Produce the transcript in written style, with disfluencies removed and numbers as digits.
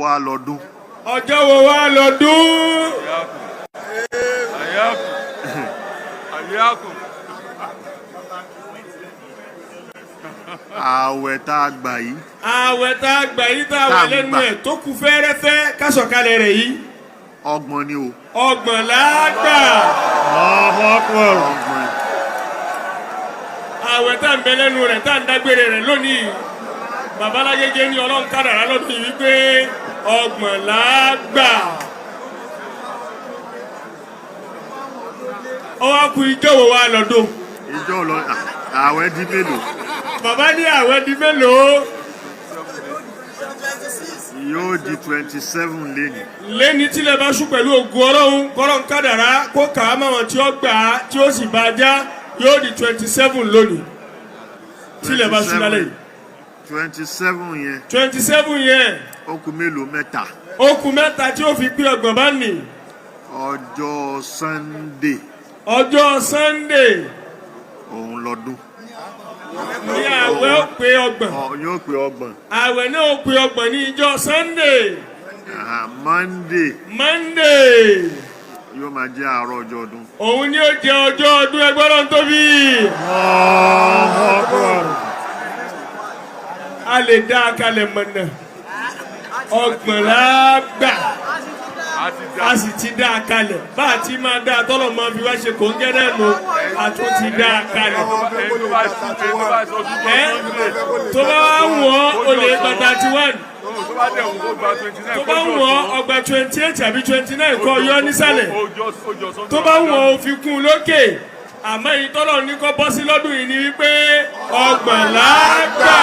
Wá lọ́dún? Ọjọ́ wo wá lọ́dún? Ayakum. Ayakum. Ààwẹ̀ tá a gbà yìí. Ààwẹ̀ tá a gbà yìí, tá a Tá wà a lẹ́nu gbà. ẹ̀ tó kù fẹ́ẹ́rẹ́fẹ́ kásọ̀kalẹ̀ rẹ̀ yìí. 30 ni o. 30 lágbà. Allahu Akbar. 30. Ààwẹ̀ tá à ń bẹ lẹ́nu rẹ̀, tá à ń dágbére rẹ̀ lónìí, babalágége ní Ọlọ́run kádàrá lọ́dún yìí wípé 30 lágbà. Ọwọ́ kù ijó wo wá lọ́dún? Ìjọ lọ, ààwẹ̀ di mélòó? Bàbá ní ààwẹ̀ di mélòó? Yóò di 27 lẹ́nu. Lẹ́ni tílẹ̀ bá ṣú pẹ̀lú ògùn Ọlọ́run, kọ́lọ́n kádàrá kó kà á máwọn tí ó gbà á tí ó sì bá a já, yóò di 27 lónìí tílẹ̀ bá ṣú lálẹ́ yìí. 27 yẹn. 27 yẹn. Ó kù mélòó? 3. Ó kù 3 tí ó fi pé 30 bá nì. Ọjọ́ Sunday. Ọjọ́ Sunday. Òun lọ́dún. Ní ààwẹ̀ ó pé 30. Yóò pé 30. Ààwẹ̀ náà ó pé 30 ní ìjọ Sunday. Monday. Monday. Yóò máa jẹ́ àárọ̀ ọjọ́ ọdún. Òun ni ó jẹ ọjọ́ ọdún. Ẹgbẹ́ Ọlọ́run tóbi. Allahu Akbar. A lè dá a kalẹ̀ mọ̀nà, 30 la gbà. A sì ti dá a kalẹ̀ bá a ti máa dá a tọ́lọ̀ máa fi wá ṣe kòńgẹ́ náà nù, a tún ti dá a kalẹ̀. Ẹ tó bá wá wọ̀ ọ́, o lè gba 31. Tó bá wọ̀ ọ́, ọgbà 28 àbí 29 kọ́ yọ nísàlẹ̀. Tó bá wọ̀ ọ́, fi kún un lókè. Àmọ́ èyí tọ́lọ̀ ní kọ́ bọ́ sí lọ́dún yìí ni wípé 30 la gbà.